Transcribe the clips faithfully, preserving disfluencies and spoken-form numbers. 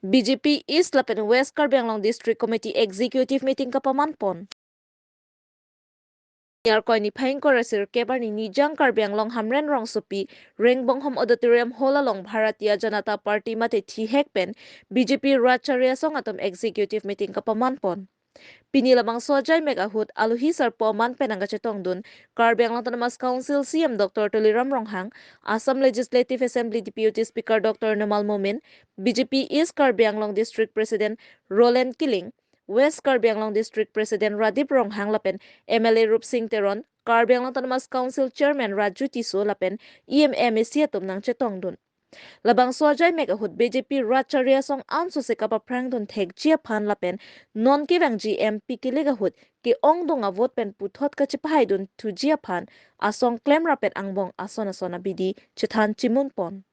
B J P East lapen West Karbi Anglong District Committee Executive Meeting kapaman pon. Niarkoi niphai ingkoi ra sirkep arni Nijang Karbi Anglong Hamren rongsopi Rengbonghom Auditorium Hall along Bharatiya Janata Party mate thihek pen B J P rat chari asong atum Executive Meeting kapaman pon. Pini labangso ajaimek ahut alohi sarpo aman pen nangkachetongdun Karbi Anglong Autonomous Council C E M Doctor Tuliram Ronghang, Assam Legislative Assembly Deputy Speaker Doctor Numal Momin, B J P East Karbi Anglong District President Roland Killing, West Karbi Anglong District President Radip Ronghang lapen M L A Rupsing Teron, Karbi Anglong Autonomous Council Chairman Raju Tisso lapen E M M A C atum nangchetongdun. Labangso ajaimek ahut B J P rat chari asong ansose kapaphrangdun thekji aphan lapen non kevangji M P kilik ahut ke-ongdung avote pen puthot kachepahaidun thuji aphan asong klemrap pen angbong ason ason abidi chethan chimun pon.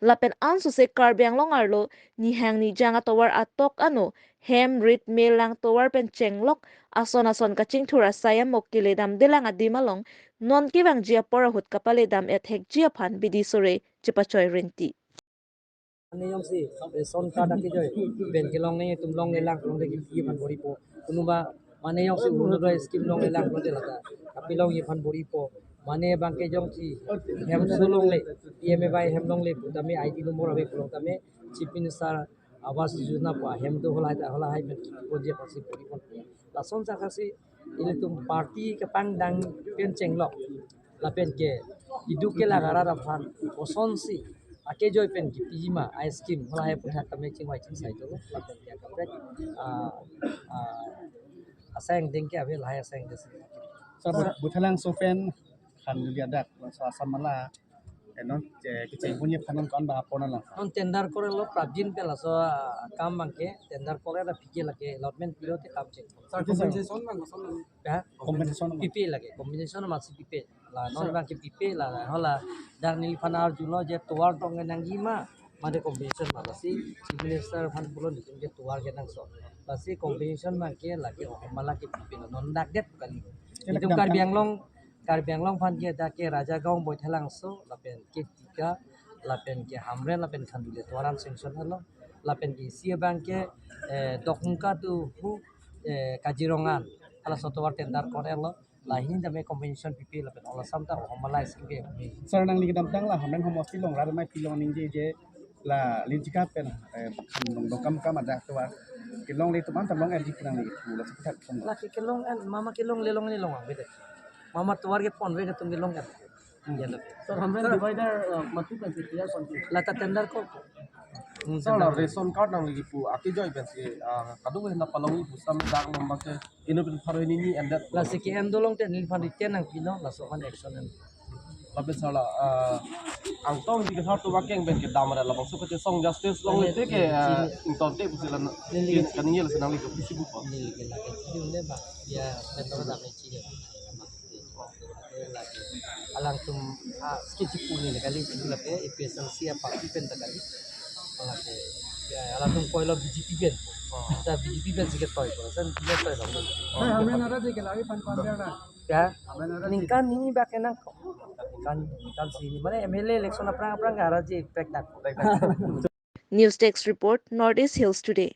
Lapen ansose Karbi Anglong arlo Nihang Nijang atovar atok ano hem rit melang tovar pen chenglok ason ason kachingthur asai amok keledamdelang adim along non kevangji apor ahut kapaledam ethekji aphan bidi sore chepachoi rinti. Mane jongsi ration card akejoi pen kelongle, itum longle lang, longle kipi aphan bor-ipo. Konoba mane jongsi Orunodoi scheme longle lang, longle lata kapelongji aphan bor-ipo. Mane abangke jongsi hemso longle, P M A Y hem longle pu tame, I D number ave pu long tame, Chief Minister Awas Yojana pu ahem do, halahai, halahai pen kipi ponji aphansi bor-ipo. Lason saka si ilitum party kepangdang pen chenglok lapen ke iduk ke lagarat aphan kosonsi akejoi pen kipiji ma, a scheme halahai aputhak tame chingvai chingsai dolo lapen ke kaprek, ah, ah, asai angdeng ke ave, lahai asai angdeng si. Sir, Bu-, Buthelangso pen Khanduli adak, laso Assam mala, eh, non, eh, kecheng ponji aphan non ko-an ba apor nanglang? Non tender korelo prapjin pen laso, ah, kam abangke tender kore ra pike lake allotment pilo te kam cheng. Sir, compensation abang koson nang? Ya? Compensation abang? Pipe lake, compensation abangsi pipe. La non, sir, abangke pipe la, hala dak neliphan arjulo je tovar tong kenangji ma, mate compensation ma, lasi Chief Minister aphan pulo nelitum ke tovar kenangsot. Lasi compensation abangke lake ohom mala ke pipe lo, non dak det kali. Kena itum kedam Karbi kam Anglong, Karbi Anglong aphan ke dak ke Rajagaon, Baithalangso, lapen ke Tika, lapen ke Hamren, lapen Khanduli atovar an sanction helo, lapen ke isi abangke, eh, Dokmoka to hu, eh, Kaziranga an, halaso atovar tender korelo, lahin tame compensation pipe lapen all Assam ta ohom mala scheme ke. Sir, nangli kedamtang la Hamren homosti along rat amei aphi along ningje je la Linchika pen, eh, Khanduli Dongkamukam adak atovar kelongle atum anta long-erji pu nangli kipu, laso aputhak koson? Lake kelong-er, mama kelongle longle long-er bede. Mama tovar keponve atum kelong-er. Hmm. Ya lo. Sir, Hamren divider, uh, mati pensi clear ponsi? Lata tender ko. Hmm, sir, tender la ko. Ration card nangli kipu akejoi pensi, ah, kadokave na palongji pu sitame dak along abangke inut pen pharo hini ni endet. Lasi ke-en dolong te neliphan written nangpinon, laso aphan action en. Lapen sir la, ah, Angtong Ingti Kathar atum akeng pen kedam ra labangso kachesong justice longle te ke, ah, ingtonte pusi la, neli ke, kaningje, lasi nangli ke pusi bupo. Neli ke lake chini ne ba, ya, pen to dam ne chini. Alangtum, ah, skill chipu neli kali, chipu lake A P H L C a party pen ta kali. Lake, ya, alangtum koilo B J P pen. Oh. Ta B J P pensi ketoi ko, san ketoi lo. Oh. Sir, Hamren arat je ke lari pan pan dia na. Ya, Hamren arat je. Ningkan hini bak kenang ko. Ningkan, ningkan si hini. Mane M L A election aphrang aphrang ke arat je impact dak. Impact dak. News Desk Report, North East Hills Today.